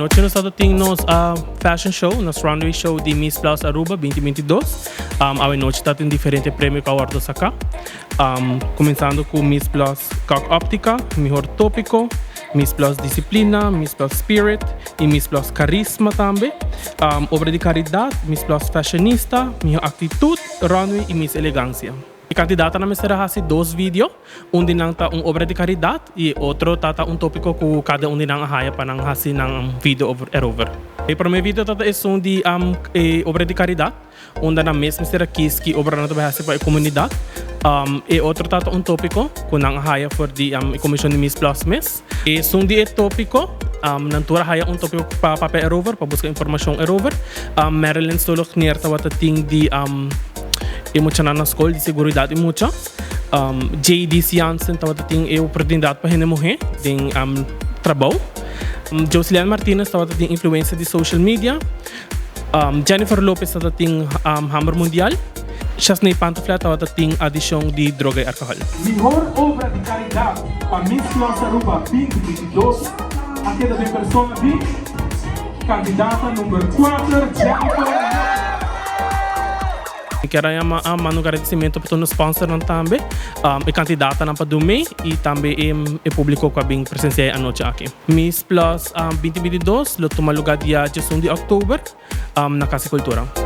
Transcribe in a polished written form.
Anochi nos tabata tin nos fashion show, nos runway show di Miss Plus Aruba 2022. Awe nochi ta tin diferente premio cu a wordo saca. Cuminsando cu Miss Plus Kok Optica, Mihor Topico, Miss Plus Disciplina, Miss Plus Spirit y Miss Plus Carisma tambe. Obra di Caridad, Miss Plus Fashionista, Mihor Actitud, Runway y Miss Elegancia. E candidatanan mester a haci dos video. Un di nan ta un obra di karidat i e otro ta ta un tópiko ku kada un di nan a haya pa nan hasi nan video over erover. E promé video ta ta esun di e obra di karidat, unda nan mes mester a kis ki obra nan ta bai hasi pa e komunidat. E otro ta ta un tópiko ku nan a haya for di e komishon di Miss Plus mes. Esun di e tópiko, nan tur a haya un tópiko pa papia erover, pa buska informashon erover. Marilyn Stolognier tabata tin di e muchanan na skol di seguridat di mucha. JDC Jansen tabata tin e oportunidat pa hende muhé den trabou. Joselian Martinez tabata tin influensia di social media. Jennifer Lopez tabata tin hamber mundial. Chasney Pantoflet tabata tin adikshon di droga i alkohòl. Mihor obra di karidat pa Miss Plus Aruba 2022 a keda den persona di kandidata number kuater Jennifer Lopez. Mi kier a yama a manda un agradecimento pa tur nos sponsornan tambe, e candidatanan pa Dumé y tambe e publico cu a bin presencia e anochi aki. Miss Plus 2022 lo tuma lugar dia 11 di october na Casa di Cultura.